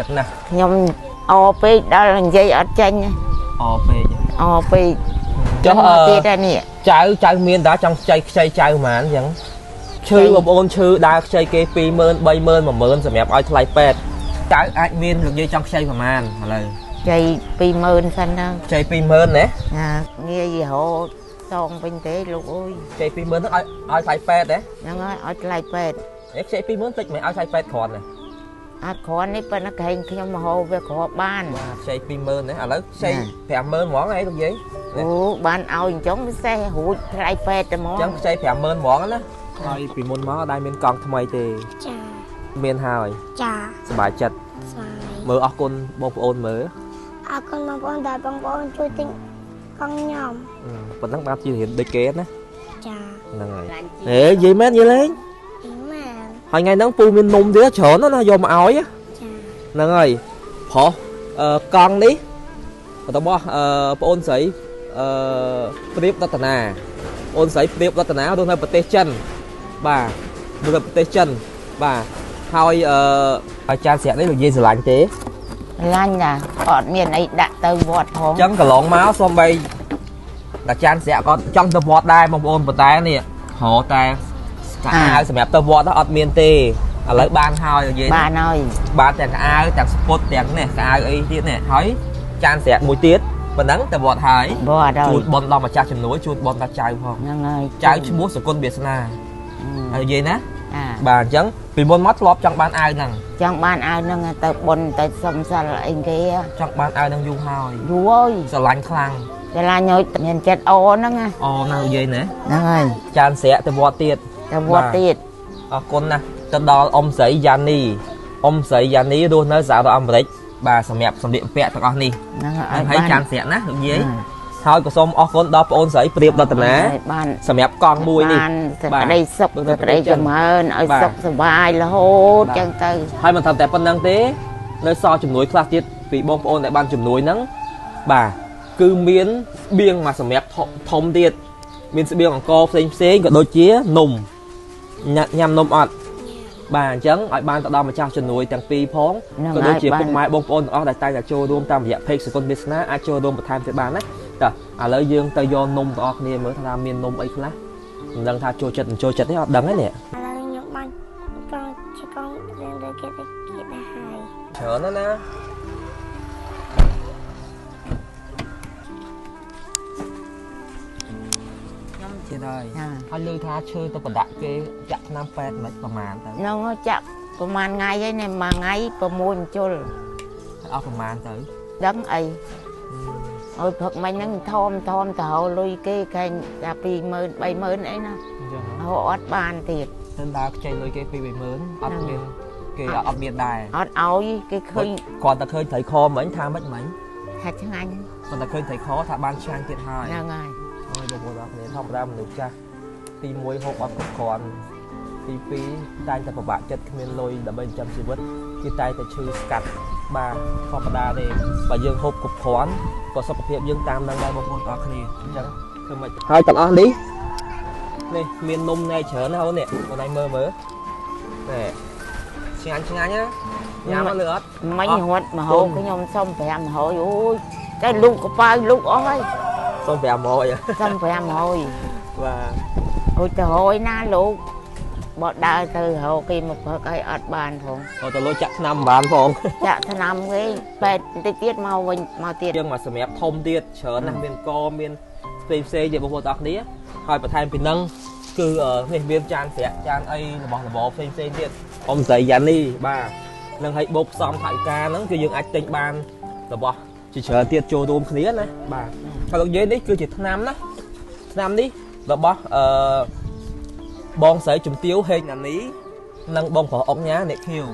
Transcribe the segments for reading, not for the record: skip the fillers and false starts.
ចិត្តណាស់ ខ្ញុំអពេកដល់និយាយអត់ចេញ អពេក អពេក ចុះអឺ ទៀតហើយនេះ ចៅចៅមានតាចង់ខ្ចីខ្ចីចៅហ្មងអញ្ចឹងឈឺបងប្អូនឈឺដើរខ្ចីគេ20000 30000 10000សម្រាប់ឲ្យថ្លៃពេទ្យចៅអាចមានលោកយាយចង់ខ្ចីប្រហែលឥឡូវ ខ្ចី20000សិនទៅ ខ្ចី20000ណា ណាងាយរហូតសងវិញទេលោកអើយ ខ្ចី20000ហ្នឹងឲ្យឲ្យថ្លៃពេទ្យទេ ហ្នឹងហើយឲ្យថ្លៃពេទ្យ អេខ្ចី20000តិចមិនឲ្យថ្លៃពេទ្យគ្រាន់ទេ អត់គ្រាន់នេះប៉ុន្តែក្រែងខ្ញុំមហោវាគ្រាប់បាន បាទខ្ចី20000ណាឥឡូវខ្ចី50000ហ្មងអីលោកយាយ អូបានឲ្យអញ្ចឹងពិសេសរួចថ្លៃពេទ្យតែហ្មង អញ្ចឹងខ្ចី50000ហ្មងណាហើយពីមុនមកអត់ដែលមានកង់ថ្មីទេ ចា មានហើយ ចា សប្បាយចិត្ត ស្វាយ មើលអរគុណបងប្អូនមើល អរគុណបងប្អូនដែលបងប្អូនជួយទិញកង់ខ្ញុំ ប៉ុណ្ណឹងបានជារៀនដូចគេណា ចា ហ្នឹងហើយហេនិយាយមែននិយាយលេង មែន ហើយថ្ងៃហ្នឹងពូមាននំទៀតច្រើនណាស់ណាយកមកឲ្យ ចា ហ្នឹងហើយប្រុសអឺកង់នេះរបស់អឺប្អូនស្រីអឺព្រៀបរតនាប្អូនស្រីព្រៀបរតនារស់នៅប្រទេសចិនបាទរស់នៅប្រទេសចិនបាទហើយអឺអាចារ្យស្រាក់នេះលោកយាយស្រឡាញ់ទេ ឡាញ់ណាអត់មានអីដាក់ទៅវត្តផង អញ្ចឹងកន្លងមកសំបីអាចារ្យស្រាក់ក៏ចង់ទៅវត្តដែរបងប្អូនប៉ុន្តែនេះរកតែកៅអៅសម្រាប់ទៅវត្តអត់មានទេឥឡូវបានហើយលោកយាយ បានហើយ បាទទាំងកៅអៅទាំងស្ពុតទាំងនេះកៅអៅអីទៀតនេះហើយចានស្រាក់មួយទៀតប៉ុណ្ណឹងទៅវត្តហើយ វត្តហើយ ជូនប៉ុនដល់ម្ចាស់ជំនួយជូនប៉ុនដល់ចៅផង ហ្នឹងហើយ ចៅឈ្មោះសគុណវាសនាហើយនិយាយណា អា បាទអញ្ចឹងពីមុនមកធ្លាប់ចង់បានអាវហ្នឹង ចង់បានអាវហ្នឹងទៅបុណ្យទៅសុំសិលអីគេ ចង់បានអាវហ្នឹងយូរហើយ យូរហើយ ស្រឡាញ់ខ្លាំង ស្រឡាញ់ហើយមានចិត្តអូហ្នឹងណា អូណានិយាយណា ហ្នឹងហើយ ចានស្រាក់ទៅវត្តទៀត ទៅវត្តទៀត អរគុណណាស់ទៅដល់អ៊ំស្រីយ៉ានីអ៊ំស្រីយ៉ានីរស់នៅសហរដ្ឋអាមេរិកបាទសម្រាប់សម្លៀកបំពាក់ទាំងអស់នេះ ហ្នឹង ហើយ ហើយ ចានស្រាក់ណាលោកយាយហើយក៏សូមអរគុណដល់ប្អូនស្រីព្រៀបរតនា បាន សម្រាប់កង់មួយនេះ បានសេចក្តីសុខសេចក្តីចម្រើនឲ្យសុខសប្បាយរហូតចឹងទៅ ហើយមិនត្រឹមតែប៉ុណ្្នឹងទេនៅសល់ជំនួយខ្លះទៀតពីបងប្អូនដែលបានជំនួយហ្នឹងបាទគឺមានស្បៀងមកសម្រាប់ធំទៀតមានស្បៀងអង្គផ្សេងផ្សេងក៏ដូចជានំញ៉ាំនំអត់បាទអញ្ចឹងឲ្យបានទៅដល់ម្ចាស់ជំនួយទាំងពីរផងក៏ដូចជាពុកម៉ែបងប្អូនទាំងអស់ដែលតែងតែចូលរួមតាមរយៈ page សង្គមវាសនាអាចចូលរួមបន្ថែមទៀតបានណាតោះឥឡូវយើងទៅយកនំទាំងអស់គ្នាមើលថាមាននំអីខ្លះមិនដឹងថាចូលចិត្តមិនចូលចិត្តទេអត់ដឹងទេនេះ ឥឡូវខ្ញុំបានកង់ជាកង់រៀនដូចគេទៅគេដែរហើយ ច្រើនណាស់ណាខ្ញុំទៀតហើយហើយលើថាឈើទៅប្រដាក់គេចាក់ឆ្នាំពេទ្យមិនប្រហែលទៅ ហ្នឹងចាក់ប្រហែលថ្ងៃហើយនេះមួយថ្ងៃ6មជុល អស់ប្រហែលទៅ ដឹងអីអើយព្រឹកមិញហ្នឹងធំធំទៅរលុយគេខែងតែ20000 30000អីណាហៅអត់បានទៀត ទៅដើរខ្ចីលុយគេ2 30000អត់មានគេអត់មានដែរ អត់ឲ្យគេឃើញ គាត់តែឃើញត្រីខមិញថាម៉េចមិញ ថាឆ្ងាញ់ គាត់តែឃើញត្រីខថាបានឆ្ងាញ់ទៀតហើយ ហ្នឹងហើយ អើយបងប្អូនអរគ្នាធម្មតាមនុស្សចាស់ទី1ហូបអត់គ្រប់គ្រាន់ទី2តែងតែពិបាកចិត្តគ្មានលុយដើម្បីចិញ្ចឹមជីវិតគេតែងតែឈឺស្កាត់បាទធម្មតាទេបើយើងហូបគ្រប់គ្រាន់ក៏សុខភាពយើងតាមនឹងដែរបងប្អូនអរគ្នាអញ្ចឹងធ្វើម៉េចហើយទាំងអស់នេះនេះមាននំណែច្រើនណាអូននេះអូនឯងមើលមើលនេះឆ្ងាញ់ឆ្ងាញ់ណាញ៉ាំអត់លឺអត់ មិញរត់មហូបខ្ញុំសុំ500អូយតែលូកកប៉ៅលូកអស់ហើយ សុំ500 សុំ500 បាទ អូយទៅរយណាលោកបើដើរទៅរកគេមកផឹកឲ្យអត់បានផង ក៏ទៅលុយចាក់ថ្នាំបានផង ចាក់ថ្នាំគេពេទ្យបន្តិចទៀតមកវិញមកទៀត យើងមកសម្រាប់ធំទៀតច្រើនណាស់មានកមានផ្សេងផ្សេងទៀតបងប្អូនទាំងអស់គ្នាហើយបន្ថែមពីហ្នឹងគឺនេះមានចានស្រាក់ចានអីរបស់របរផ្សេងផ្សេងទៀតអ៊ំស្រីយ៉ានីបាទនឹងឲ្យបូកផ្សំថវិកាហ្នឹងគឺយើងអាចទិញបានរបស់ជាច្រើនទៀតចូលរួមគ្នាណាបាទហើយលោកយាយនេះគឺជាថ្នាំណាថ្នាំនេះរបស់អឺបងស្រីជំទាវហេងណានីនិងបងប្រុសអុកញ៉ាអ្នកខៀវ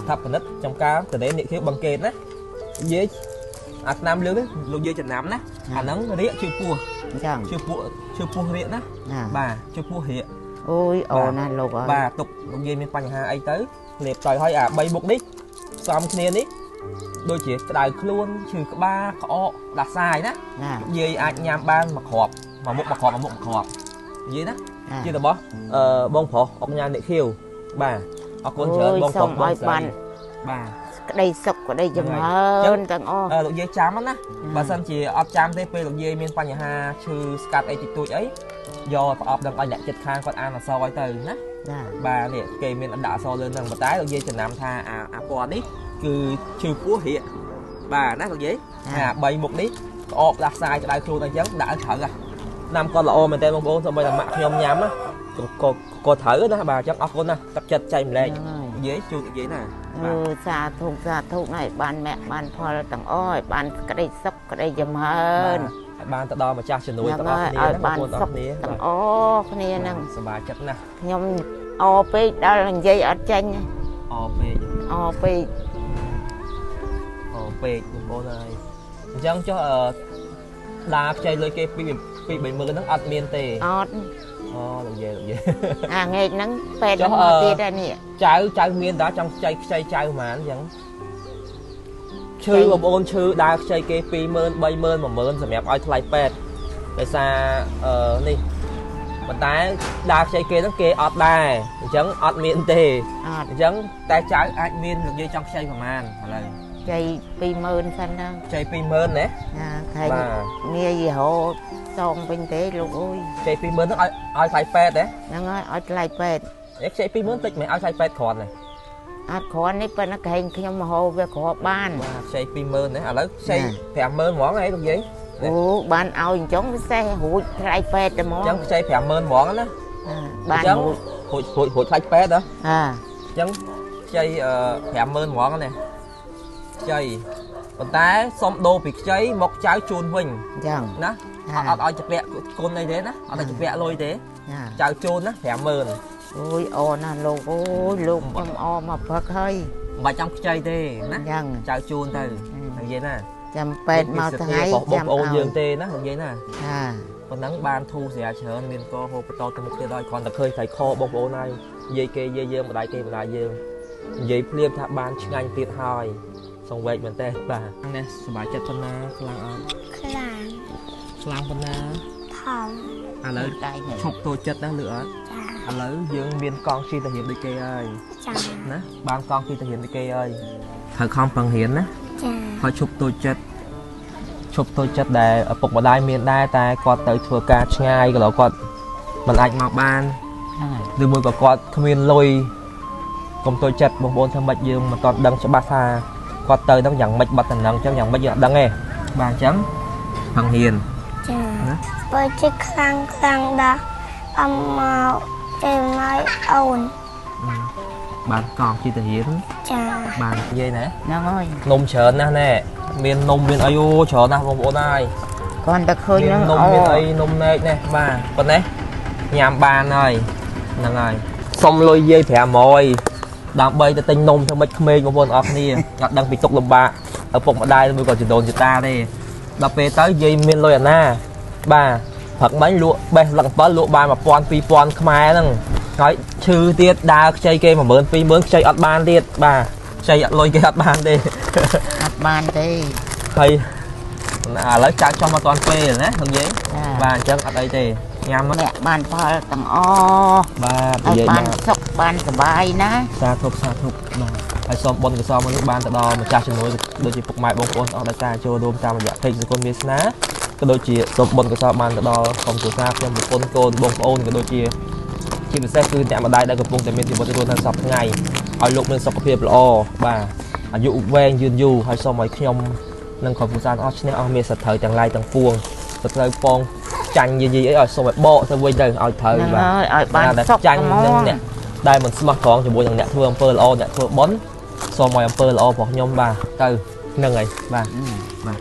ស្ថាបនិកចំការតេអ្នកខៀវបង្កេតណានិយាយអាថ្នាំលឿងនេះលោកយាយចំណាំណាអាហ្នឹងរាកជឿពោះជឿពោះជឿពោះរាកណាបាទជឿពោះរាក អូយអូណាលោកអើយ បាទទុកលោកយាយមានបញ្ហាអីទៅលេបទៅហើយអា3មុខនេះផ្សំគ្នានេះដូចជាក្តៅខ្លួនឈឺក្បាលក្អកដាសាយណានិយាយអាចញ៉ាំបានមួយគ្រាប់មួយមុខមួយគ្រាប់មួយមុខមួយគ្រាប់និយាយណាជារបស់បងប្រុសអុកញ៉ាអ្នកខៀវបាទអរគុណច្រើនបងប្រុសបងស្រីបាទ ក្តីសុខក្តីចម្រើនទាំងអស់ លោកយាយចាំណាបើសិនជាអត់ចាំទេពេលលោកយាយមានបញ្ហាឈឺស្កាត់អីតិចតួចអីយកប្រអប់ដឹងឲ្យអ្នកចិត្តខាងគាត់អានអក្សរឲ្យទៅណាបាទនេះគេមានដាក់អក្សរលើហ្នឹងប៉ុន្តែលោកយាយចំណាំថាអាពណ៌នេះគឺឈឺពោះរាកបាទណាលោកយាយអា3មុខនេះក្អកដាស់សាយក្តៅខ្លួនអីចឹងដាក់ឲ្យត្រូវណាំគាត់ល្អមែនតើបងប្អូនសូម្បីតែម៉ាក់ខ្ញុំញ៉ាំណាក៏ត្រូវណាបាទអញ្ចឹងអរគុណណាទឹកចិត្តចែកម្លែកនិយាយជួយនិយាយណាសាធុសាធុឲ្យបានមគ្គបានផលទាំងអស់ឲ្យបានក្តីសុខក្តីចម្រើនឲ្យបានទៅដល់ម្ចាស់ជំនួយទាំងអស់គ្នាឲ្យបានសុខទាំងអស់គ្នាហ្នឹងសប្បាយចិត្តណាស់ខ្ញុំអពេកដល់និយាយអត់ចេញអពេកអពេកអពេកបងប្អូនហើយអញ្ចឹងចុះដើរខ្ចីលុយគេ2 3ម៉ឺនហ្នឹងអត់មានទេអត់អូលោកយាយលោកយាយអាងែកហ្នឹងពេទ្យមកទៀតដែរនេះចៅមានតាចង់ខ្ចីខ្ចីចៅហ្មងអញ្ចឹងឈឺបងប្អូនឈឺដើរខ្ចីគេ20000 30000 10000សម្រាប់ឲ្យថ្លៃពេទ្យដោយសារនេះប៉ុន្តែដើរខ្ចីគេហ្នឹងគេអត់ដែរអញ្ចឹងអត់មានទេអញ្ចឹងតែចៅអាចមានលោកយាយចង់ខ្ចីប្រហែលឥឡូវខ្ចី20000សិនហ្នឹងខ្ចី20000ណាចាខែងាយរហូតសងវិញទេលោកអើយខ្ចី20000ហ្នឹងឲ្យថ្លៃពេទ្យទេហ្នឹងហើយឲ្យថ្លៃពេទ្យអេខ្ចី20000តិចមិនឲ្យថ្លៃពេទ្យគ្រាន់ទេអត់គ្រាន់នេះប៉ុន្តែក្រែងខ្ញុំមហោវាគ្រាន់បានបាទខ្ចី20000ណាឥឡូវខ្ចី50000ហ្មងហីលោកយាយអូបានឲ្យអញ្ចឹងពិសេសរួចថ្លៃពេទ្យតែហ្មងអញ្ចឹងខ្ចី50000ហ្មងណាបានរួចរួចរួចថ្លៃពេទ្យហ៎អាអញ្ចឹងខ្ចី50000ហ្មងណាខ្ចីប៉ុន្តែសុំដូរពីខ្ចីមកចៅជូនវិញអញ្ចឹងណាអត់ឲ្យជពាក់គុណអីទេណាអត់ឲ្យជពាក់លុយទេចៅជូនណា50000អូយអរណាស់លោកអូយលោកខ្ញុំអរមកព្រឹកហើយមិនបាច់ចាំខ្ចីទេណាចៅជូនទៅនិយាយណាចាំពេទ្យមកថ្ងៃចាំបងប្អូនយើងទេណានិយាយណាចាប៉ុណ្ណឹងបានធូរស្រាលច្រើនមានកហូបបន្តទៅមុខទៀតហើយគ្រាន់តែឃើញថៃខបងប្អូនហើយនិយាយគេនិយាយយើងម្ដាយគេម្ដាយយើងនិយាយភ្លាមថាបានឆ្ងាញ់ទៀតហើយសង្វេគមែនទេបាទនេះសប្បាយចិត្តប៉ុណ្ណាខ្លាំងអត់ខ្លាំងខ្លាំងប៉ុណ្ណាថំឥឡូវឈប់តូចចិត្តណាលឺអត់ ចា ឥឡូវយើងមានកង់ជិះទៅរៀនដូចគេហើយ ចា ណាបានកង់ជិះទៅរៀនដូចគេហើយត្រូវខំប្រឹងរៀនណា ចា ហើយឈប់តូចចិត្តឈប់តូចចិត្តដែលឪពុកម្ដាយមានដែរតែគាត់ទៅធ្វើការឆ្ងាយកន្លងគាត់មិនអាចមកបានឬមួយក៏គាត់គ្មានលុយកុំតូចចិត្តបងប្អូនធ្វើម៉េចយើងមិនទាន់ដឹងច្បាស់ថាគាត់ទៅហ្នឹងយ៉ាងម៉េចបាត់តំណឹងអញ្ចឹងយ៉ាងម៉េចយើងអត់ដឹងទេបាទអញ្ចឹងប្រឹងរៀន ចាបើជាខ្លាំងខ្លាំងដល់អមមកទេមកអូន បានកង់ជិះទៅរៀន ចា បាននិយាយណា ហ្នឹងហើយនំច្រើនណាស់ណែមាននំមានអីអូច្រើនណាស់បងប្អូនហើយ គ្រាន់តែឃើញហ្នឹង នំមានអីនំណែកនេះបាទប៉ុណ្ណេះញ៉ាំបានហើយហ្នឹងហើយសុំលុយយាយ500ដើម្បីទៅទិញនំធ្វើម៉េចក្មេងបងប្អូនអរគ្នាអត់ដឹងពីទុកលំបាកឪពុកម្ដាយមួយក៏ចដូនចតាទេដល់ពេលទៅយាយមានលុយអាណាបាទព្រឹកមិញលក់បេះលឹក7លក់បាន1000 2000ខ្មែរហ្នឹងហើយឈឺទៀតដើរខ្ចីគេ10000 20000ខ្ចីអត់បានទៀតបាទខ្ចីអត់លុយគេអត់បានទេ អត់បានទេ ហើយឥឡូវចាក់ចុះមកតាន់ពេលណាលោកយាយបាទអញ្ចឹងអត់អីទេញ៉ាំ អ្នកបានផលទាំងអស់ បាទនិយាយ បានសុខបានសប្បាយណា សាធុសាធុបាទហើយសូមបុណ្យកុសលមួយនេះបានទៅដល់ម្ចាស់ជំនួយដូចជាពុកម៉ែបងប្អូនអស់ដែលការចូលរួមតាមរយៈ page សង្គមវាសនាក៏ដូចជាសូមបុណ្យកុសលបានទៅដល់ក្រុមគ្រួសារខ្ញុំប្រពន្ធកូនបងប្អូនក៏ដូចជាជាពិសេសគឺអ្នកម្ដាយដែលកំពុងតែមានជីវិតរស់នៅសព្វថ្ងៃឲ្យលោកមានសុខភាពល្អបាទអាយុវែងយឺនយូរហើយសូមឲ្យខ្ញុំនិងក្រុមគ្រួសារអស់ឈ្នះអស់មានសត្រូវទាំងឡាយទាំងពួងសត្រូវពងចាញ់យាយអីឲ្យសូមឲ្យបកទៅវិញទៅឲ្យត្រូវ បាទឲ្យបានសុខ ចាញ់នឹងអ្នកដែលមិនស្មោះត្រង់ជាមួយនឹងអ្នកធ្វើអំពើល្អអ្នកធ្វើបុណ្យសូមឲ្យអំពើល្អរបស់ខ្ញុំបាទទៅហ្នឹងហើយបាទបាទ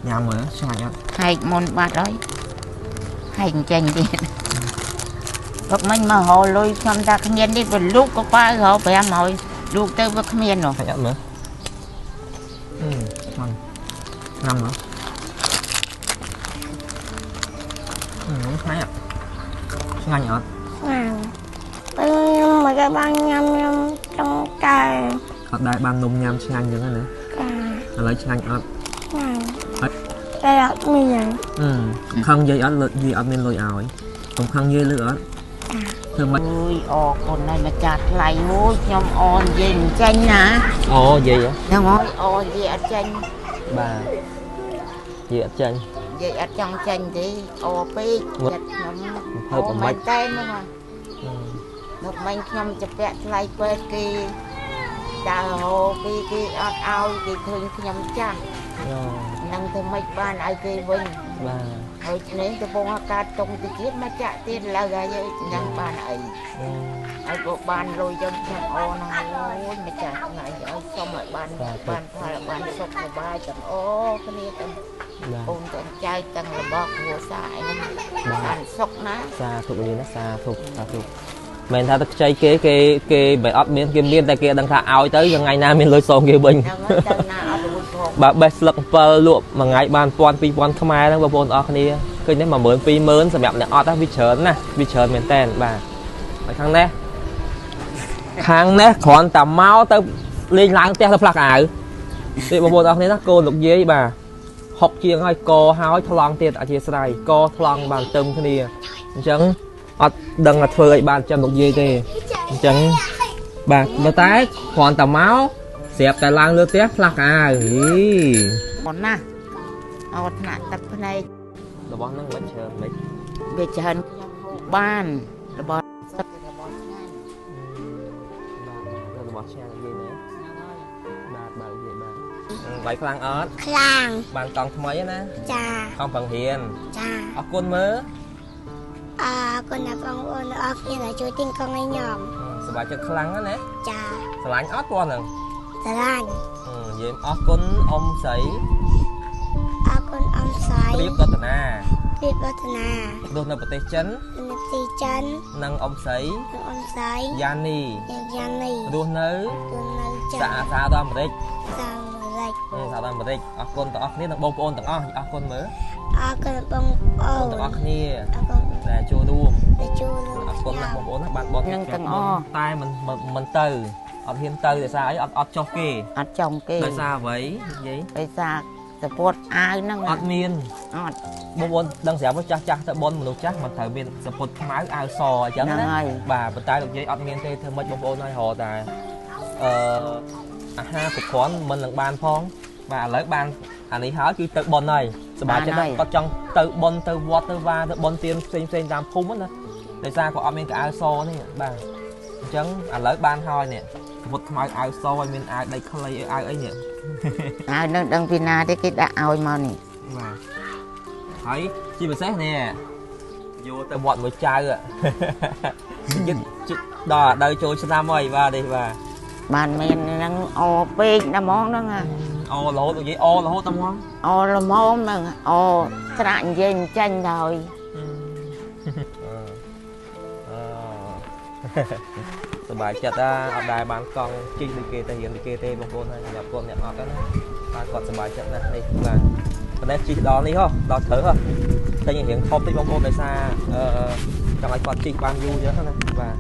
ញ៉ាំមើលឆ្ងាញ់អត់ ហែកមុនបាត់ហើយហែកចេញទៀតព្រឹកមិញមករកលុយខ្ញុំថាគ្មាននេះវាលូកក៏ប៉ៅរក500លូកទៅវាគ្មាននោះ ហែកអត់មើលឆ្ងាញ់ញ៉ាំមើលឆ្ងាញ់អត់ឆ្ងាញ់អត់ ឆ្ងាញ់ពេលខ្ញុំមកគេបានញ៉ាំខ្ញុំចង់កែ អត់ដែរបាននំញ៉ាំឆ្ងាញ់ចឹងណា ចា ឥឡូវឆ្ងាញ់អត់ ឆ្ងាញ់តែអត់មាន ខឹងយាយអត់យាយអត់មានលុយឲ្យកុំខឹងយាយលឺអត់ ចា ធ្វើម៉េច អើយអរគុណហើយម្ចាស់ថ្លៃអូយខ្ញុំអរនិយាយមិនចេញណា អូនិយាយ ហ្នឹងហើយអរនិយាយអត់ចេញ បាទនិយាយអត់ចេញ និយាយអត់ចង់ចេញទេអរពេកចិត្តខ្ញុំ ហូបមិន តែហ្នឹងមកមិញខ្ញុំจะពាក់ថ្លៃពេទ្យគេដើរហូពីគេអត់ឲ្យគេឃើញខ្ញុំចាស់នឹងធ្វើម៉េចបានឲ្យគេវិញ បាទ ហើយនេះកំពុងអាកាសតុងតិចមកចាក់ទៀតឡើយហើយនឹងបានអីហើយក៏បានលុយចឹងខ្ញុំអរណាស់អូយម្ចាស់ថ្ងៃឲ្យសុំឲ្យបានបានផលបានសុខសប្បាយទាំងអស់គ្នាទាំងអូនទាំងចៅទាំងរបស់គ្រួសារអីហ្នឹងបានសុខណា សាធុនេះណាសាធុសាធុមិនថាទៅខ្ចីគេគេគេមិនអត់មានគេមានតែគេដឹងថាឲ្យទៅថ្ងៃណាមានលុយសងគេវិញ ទៅណាអត់រួចផង បាទបេះស្លឹក7លក់មួយថ្ងៃបាន1000 2000ខ្មែរហ្នឹងបងប្អូនអរគ្នាឃើញទេ10000 20000សម្រាប់អ្នកអត់វាច្រើនណាស់វាច្រើនមែនតើបាទហើយខាងនេះគ្រាន់តែមកទៅលេងឡើងផ្ទះទៅផ្លាស់កៅនេះបងប្អូនអរគ្នាណាកូនលោកយាយបាទហុកជាងហើយកហើយថ្លង់ទៀតអធិស្ឋានកថ្លង់បានទឹមគ្នាអញ្ចឹងអត់ដឹងថាធ្វើអីបានចាំលោកយាយទេអញ្ចឹងបាទប៉ុន្តែគ្រាន់តែមកស្រាប់តែឡើងលើផ្ទះផ្លាស់កៅហី អូនណាអត់ថ្នាក់ទឹកភ្នែក របស់ហ្នឹងមិនច្រើនមិន វាច្រើនខ្ញុំហូបបានរបស់សិតរបស់ឆ្ងាញ់ បាទរបស់ឆ្ងាញ់និយាយណាបាទបើនិយាយបាទបាយខ្លាំងអត់ ខ្លាំង បានកង់ថ្មីណា ចា ខំប្រឹងរៀន ចា អរគុណមើល អរគុណដល់បងប្អូនអរគ្នាដែលជួយទិញកង់ឲ្យខ្ញុំ សប្បាយចិត្តខ្លាំងណាស់ ចា ស្រឡាញ់អត់ប៉ុណ្ណឹង ស្រឡាញ់ និយាយអរគុណអ៊ំស្រី អរគុណអ៊ំស្រី ព្រៀបរតនា ព្រៀបរតនា រស់នៅប្រទេសចិន នៅប្រទេសចិន និងអ៊ំស្រី និងអ៊ំស្រី យ៉ានី យ៉ានី រស់នៅ សហ រដ្ឋអាមេរិក សហរដ្ឋ អាមេរិកអរគុណទាំងអស់គ្នានិងបងប្អូនទាំងអស់អរគុណមើល អរគុណបងប្អូន ទាំងអស់គ្នាដែលចូលរួមអរគុណណាស់បងប្អូនណាបានបន នឹងទាំងអស់ តែមិនទៅអត់ហ៊ានទៅដោយសារអីអត់ចុះគេ អត់ចង់គេ ដោយសារអ្វីនិយាយ ដោយសារសពតអាវហ្នឹង អត់មាន អត់ បងប្អូនដឹងស្រាប់ចាស់ចាស់ទៅបនមនុស្សចាស់មិនត្រូវមានសពតខ្មៅអាវសអញ្ចឹងណាបាទប៉ុន្តែលោកយាយអត់មានទេធ្វើម៉េចបងប្អូនឲ្យរកតែអាហារគ្រប់គ្រាន់មិននឹងបានផងបាទឥឡូវបានអានេះហើយគឺទៅបនហើយសប្បាយចិត្តគាត់ចង់ទៅបនទៅវត្តទៅវាទៅបនទៀនផ្សេងផ្សេងតាមភូមិណាដោយសារគាត់អត់មានកៅអៅសនេះបាទអញ្ចឹងឥឡូវបានហើយនេះសមុទ្រខ្មៅអាវសឲ្យមានអាវដៃខ្លីអាវអីនេះ អាវនឹងដឹងពីណាទេគេដាក់ឲ្យមកនេះ បាទហើយជាពិសេសនេះយកទៅវត្តមួយចៅជិតដល់ដល់ចូលឆ្នាំហើយបាទនេះបាទ បានមាននឹងអពេកណាហ្មងហ្នឹង អរហូតនិយាយអរហូតតែហ្មង អល្មមហ្នឹងអត្រាក់និយាយចាញ់ដល់ សប្បាយចិត្តណាអត់ដែលបានកង់ជិះដូចគេទៅរៀនដូចគេទេបងប្អូនហើយសម្រាប់គាត់អ្នកអត់ណាបាទគាត់សប្បាយចិត្តណាស់នេះបាទប៉ុន្តែជិះដល់នេះហ៎ដល់ត្រូវហ៎តែរៀងខប់តិចបងប្អូនដោយសារចង់ឲ្យគាត់ជិះបានយូរចឹងណាបាទ